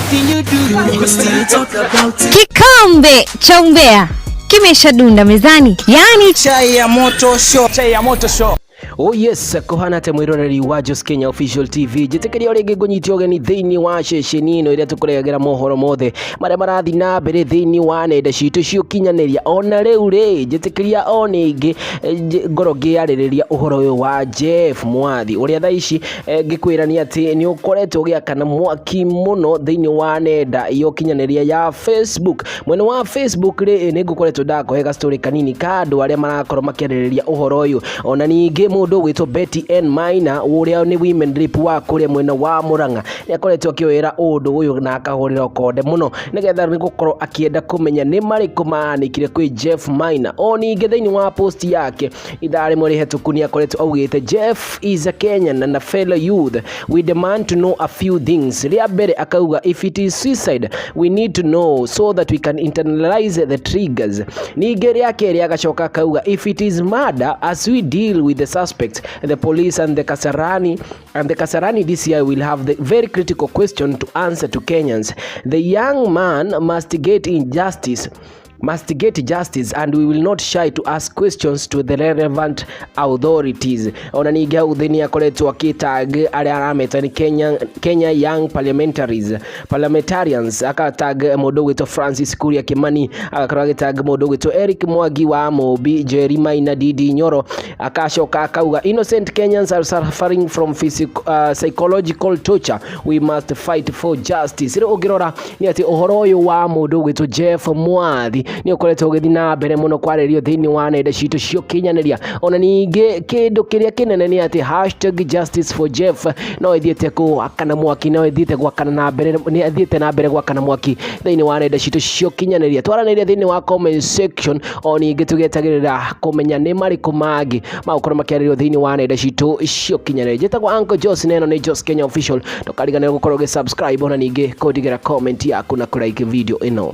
Anything you do, we still talk about it. Kikombe cha umbea kimeshadunda mezani, yaani Chai ya moto show. Chai ya moto show. Oh yes, kũhana atĩ mwĩroreri wa Jos Kenya Official TV, njĩtĩkĩria o rĩngĩ ngũnyite ũgeni thĩinĩ wa ceceni ĩno ĩrĩa tũkũrehagĩra mohoro mothe marĩa marathiĩ na mbere thĩinĩ wa nenda citũ cia ũkinyanĩria. Ona rĩu rĩ, njĩtĩkĩria o ningĩ ngorwo ngĩarĩrĩria ũhoro ũyũ wa Jeff Mwathi, ũrĩa thaa ici ngĩkwĩra nĩ atĩ nĩ ũkoretwo ũgĩakana mwaki mũno thĩinĩ wa nenda ya ũkinyanĩria ya Facebook. Mwena wa Facebook rĩ, nĩ ngũkoretwo ndakũhe ga story kanini ka andũ arĩa marakorwo makĩarĩrĩria ũhoro ũyũ. Ona ningĩ mũndũ ũgwĩtwo Betty N Maina, ũrĩa nĩ women rep wa kũrĩa mwena wa Murang'a, nĩ akoretwo akĩoera ũndũ ũyũ na akahũrĩra konde mũno nĩgetha nĩ gũkorwo akĩenda kũmenya nĩ marĩkũ mahanĩkire kwĩ Jeff Maina. O ningĩ thĩinĩ wa post yake ithaa rĩmwe rĩhetũku nĩ akoretwo augĩte, "Jeff is a Kenyan and a fellow youth. We demand to know a few things." Rĩa mbere akauga, "If it is suicide, we need to know so that we can internalize the triggers." Ningĩ rĩa kerĩ agacoka akauga, "If it is murder, as we deal with the suspects, the police and the Kasarani DCI will have the very critical question to answer to Kenyans. The young man must get justice and we will not shy to ask questions to the relevant authorities." Ona ningĩ hau thĩinĩ akoretwo akĩtag arĩa arameta nĩ Kenya Young Parliamentarians, akatag mũndũ ũgwĩtwo Francis Kuria Kimani, agakorwo agĩtag mũndũ ũgwĩtwo Eric Mwangi wa Mũmbi, Jerry Maina, Didi Nyoro. Akacoka akauga, "Innocent Kenyans are suffering from psychological torture. We must fight for justice." Rĩu ũngĩrora nĩ atĩ ũhoro ũyũ wa mũndũ ũgwĩtwo Jeff Mwathi nĩ ũkoretwo ũgĩthiĩ na mbere mũno kwarĩrio thĩinĩ wa nenda citũ cia ũkinyanĩria. Ona ningĩ kĩndũ kĩrĩa kĩnene nĩ atĩ #JusticeForJeff no ĩthiĩte gwakana mwaki, no ĩthiĩte gwakana na mbere, nĩ ĩthiĩte na mbere gwakana mwaki thĩinĩ wa nenda citũ cia ũkinyanĩria. Twaranĩria thĩinĩ wa comment section, o ningĩ tũgĩetagĩrĩra kũmenya nĩ marĩkũ mangĩ magũkorwo makĩarĩrio thĩinĩ wa nenda citũ cia ũkinyanĩria. Njĩtagwo Uncle Jos na ĩno nĩ Jos Kenya Official. Ndũkariganĩrwo gũkorwo ũgĩ subscribe, ona ningĩ kũndigĩra comment yaku na kũ like video ĩno.